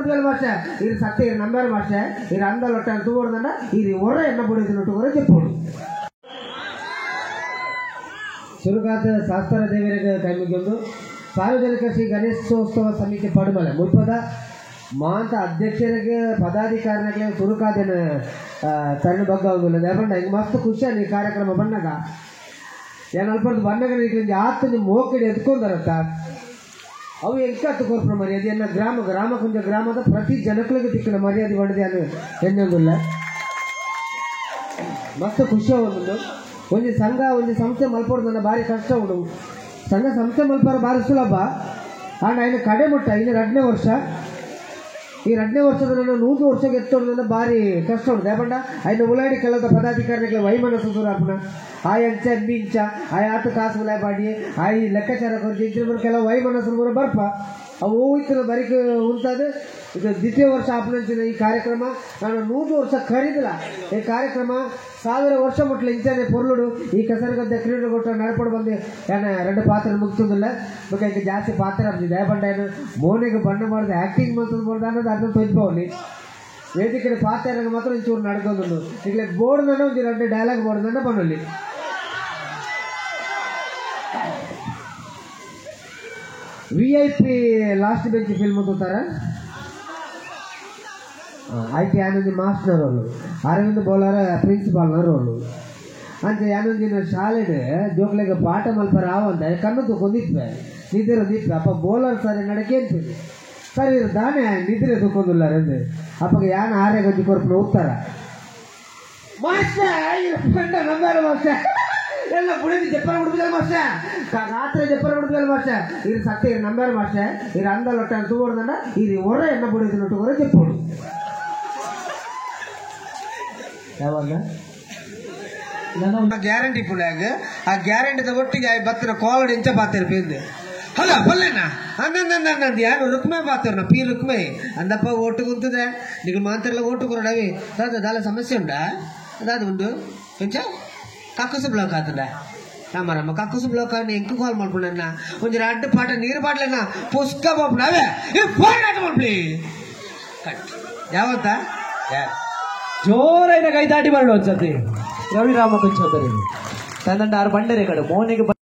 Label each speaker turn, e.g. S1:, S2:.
S1: ಬುಡ್ಪಿಯಲ್ master ಇದು ಸತ್ಯ number master ಇದು ಅಂದಲ್ ಒಟ್ಟ ತೂವರ್ದಂಡ ಇದು ಹೊರ ಎನ್ನ ಬುಡಿದಿನೊಟ್ಟು ಹೊರ ಚೆಪ್ಪೋಡು ಸುರುಗಾತ ಶಾಸ್ತ್ರ ದೇವರಿಗೆ ಕೈಮುಗಿಯೊಂದು ಸಾರ್ವಜನಿಕ ಶ್ರೀ ಗಣೇಶೋತ್ಸವ ಸಮಿತಿ ಪಡುಮಲೆ ಮುಲ್ಪದ ಮಾಂತ ಅಧ್ಯಕ್ಷರಿಗೆ ಪದಾಧಿಕಾರಿಗಳಿಗೆ ಸುರುಕಾದನ ತಣ್ಣ ಬಗ್ಗ ಒಂದಿಲ್ಲ ಯಾಕಂದ್ರೆ ಹಿಂಗೆ ಮಸ್ತ್ ಖುಷಿ ಈ ಕಾರ್ಯಕ್ರಮ ಬಂದಾಗ ಏನು ಅಲ್ಪದ್ದು ಬಂದಾಗ ಆತ ನಿಮ್ಮ ಮೋಕಡಿ ಎದ್ಕೊಂಡಾರತ್ತ ಅವು ಎಂಕತ್ತು ಕೊರ್ಪುನ ಮರ್ಯಾದೆ ಎನ್ನ ಗ್ರಾಮ ಗ್ರಾಮಕುಂಜ ಗ್ರಾಮದ ಪ್ರತಿ ಜನಗಳಿಗೆ ತಿಕ್ಕಿನ ಮರ್ಯಾದೆ ಬಂದಿದೆ ಅದು ಎನ್ನೊಂದಿಲ್ಲ ಮಸ್ತ್ ಖುಷಿ ಒಂದು ಒಂದು ಸಂಘ ಒಂದು ಸಂಸ್ಥೆ ಮಲ್ಪೋದು ಭಾರಿ ಕಷ್ಟ ಉಂಟು. ಸಂಘ ಸಂಸ್ಥೆ ಮಲ್ಪಾರ ಭಾರಿ ಸುಲಭ. ಆಂಡ್ ఆయన ಕಡೆ ಮುಟ್ಟ ಇನ್ನು 2ನೇ ವರ್ಷ, ಈ 2ನೇ ವರ್ಷದ ನಾನು 100 ವರ್ಷಕ್ಕೆ ಎತ್ತೋದ್ರಿಂದ ಭಾರಿ ಕಷ್ಟ ಉಂಟು. ಯಾಕಂಡ ఆయన ಉಲಾಡಿ ಕೆಲದ ಪದಾಧಿಕಾರಿಗಳ ವೈಮನಸ್ಸು ಸುರಾಪನ ಆಯ್ ಅಂಚ ಬೀಂಚ ಆಯ್ ಆತ ಕಾಸು ಉಲಾಯ್ ಪಾಡಿ ಆಯ್ ಲೆಕ್ಕಾಚಾರ ಕೊರ್ದು ಕೆಲವು ವೈಮನಸ್ಸು ಪೂರ ಬರ್ಪ ಅವು ಇತ್ತಿನ ಬರಿಕ ಉಂಟಾದ. ಇದು ದ್ವಿತೀಯ ವರ್ಷ ಆಪನಂಚಿನ ಈ ಕಾರ್ಯಕ್ರಮ ನಾನು 100 ವರ್ಷ ಖರೀದಿಲ್ಲ. ಈ ಕಾರ್ಯಕ್ರಮ 1000 ವರ್ಷ ಮುಟ್ಲ ಇಂಚಾನೆ ಪೊರ್ಲುಡು ಈ ಕೆಸರುಗದ್ದೆ ಕ್ರೀಡೆಗೊಟ್ಟ ನಡಪಡು ಬಂದು ಏನ 2 ಪಾತ್ರ ಮುಗ್ತದಿಲ್ಲ. ಬೇಕಾಗಿ ಜಾಸ್ತಿ ಪಾತ್ರ ಆಗ್ತಿದೆ. ದಯಪಂಡ ಏನು ಮೋನಿಗೆ ಬಣ್ಣ ಮಾಡಿದೆ ಆ್ಯಕ್ಟಿಂಗ್ ಮಾಡ್ತದೆ ಬೋರ್ದ ಅನ್ನೋದು ಅದನ್ನು ತೊಯ್ಪವಲ್ಲಿ ವೇದಿಕೆ ಪಾತ್ರ ಮಾತ್ರ ಒಂಚೂರು ನಡ್ಕೊಂಡು ಈಗಲೇ ಬೋರ್ಡ್ನ ಒಂದು 2 ಡೈಲಾಗ್ ಬೋರ್ಡ್ನ ಬನ್ನಲ್ಲಿ VIP last bench film ತೂತಾರ ಆಯ್ತು. ಯಾನೊಂದು master roll, Aravind Bolara ಪ್ರಿನ್ಸಿಪಾಲ್ನ roll ಅಂತ ಯಾನೊಂದಿನ ಶಾಲೆಡ್ ಜೋಕ್ಲೆಗೆ ಪಾಠ ಮಲ್ಪರ ಆವಂತ ಕಣ್ಣು ತೂಕೊಂಡಿದ್ವೆ ನಿದ್ರೆ ಒಂದಿತ್ವೆ. ಅಪ್ಪ ಬೋಲರ್ ಸರ್ ನಡಕ್ಕೆ ಅಂತೀವಿ ಸರ್ ಇದು ದಾನೆ ನಿದ್ರೆ ತೂಕೊಂಡಿಲ್ಲ ಅಂದೆ. ಅಪ್ಪಗೆ ಯಾನ ಆರ್ಯ ಗಂಜಿ ಕೊರ್ಪನ ಉತ್ತರ ಮಾಸ್ಟರ್ ನಂಬಾರ ಮಾಸ್ಟರ್ ಎಲ್ಲ ಬುಡಿದು ಜಪ್ಪರ ಉಡುಪಿದಲ್ಲ ಮಾಸ್ಟರ್ ರಾತ್ರಿ ಜಪ್ಪರ ಉಡುಪಿದಲ್ಲ ಮಾಸ್ಟರ್ ಇದು ಸತ್ಯ ಇದು ನಂಬಾರ ಮಾಸ್ಟರ್ ಇದು ಅಂದಲ್ ಒಟ್ಟ ತೂವರ್ದಂಡ ಇದು ಹೊರ ಎನ್ನ ಬುಡಿದಿನೊಟ್ಟು ಹೊರ ಚೆಪ್ಪೋಡು ಯಾವಾಗ ಗ್ಯಾರಂಟಿ ಪುಳ್ಯಾಗ ಆ ಗ್ಯಾರಂಟಿ ಒಟ್ಟಿಗೆ ಬತ್ತಿನ ಕೋಲಡ್ ಇಂಚ ಪಾತಿರ್ ಪೀಂದು ಹಲೋ ಬಲ್ಲೇನಾ ಅಂದ ಯಾರು ರುಕ್ಮೆ ಪಾತಿರ್ನ ಪಿ ರುಕ್ಮೆ ಅಂದಪ್ಪ ಓಟು ಕುಂತದೆ ನೀವು ಮಾಂತರೆಲ್ಲ ಓಟು ಕೊರಡವಿ ದಾಲ ಸಮಸ್ಯೆ ಉಂಟಾ ಅದಾದ ಉಂಟು ಕೊಂಚ ಕಕ್ಕಸು ಬ್ಲಾಕ್ ಆತದ ನಮ್ಮ ನಮ್ಮ ಕಕ್ಕಸು ಬ್ಲಾಕ್ ಆಗಿ ಎಂಕು ಕಾಲ್ ಮಾಡ್ಕೊಂಡ ಒಂಜಿ 2 ಪಾಟ ನೀರು ಬಾಟ್ಲಣ್ಣ ಪುಸ್ಕ ಬಾಪುಣವೇ ಫೋನ್ ಆಟ ಮಾಡ್ಲಿ ಕಟ್ ಯಾವತ್ತಾ
S2: ಜೋರೈನ ಕೈ ದಾಟಿ ಬರಲು ಒಂದ್ಸತಿ ರವಿ ರಾಮ ಕೊಂಚ ತಂದಂಡ ಆರು ಬಂಡರೆ ಕಡೆ ಮೋನಿಗೆ.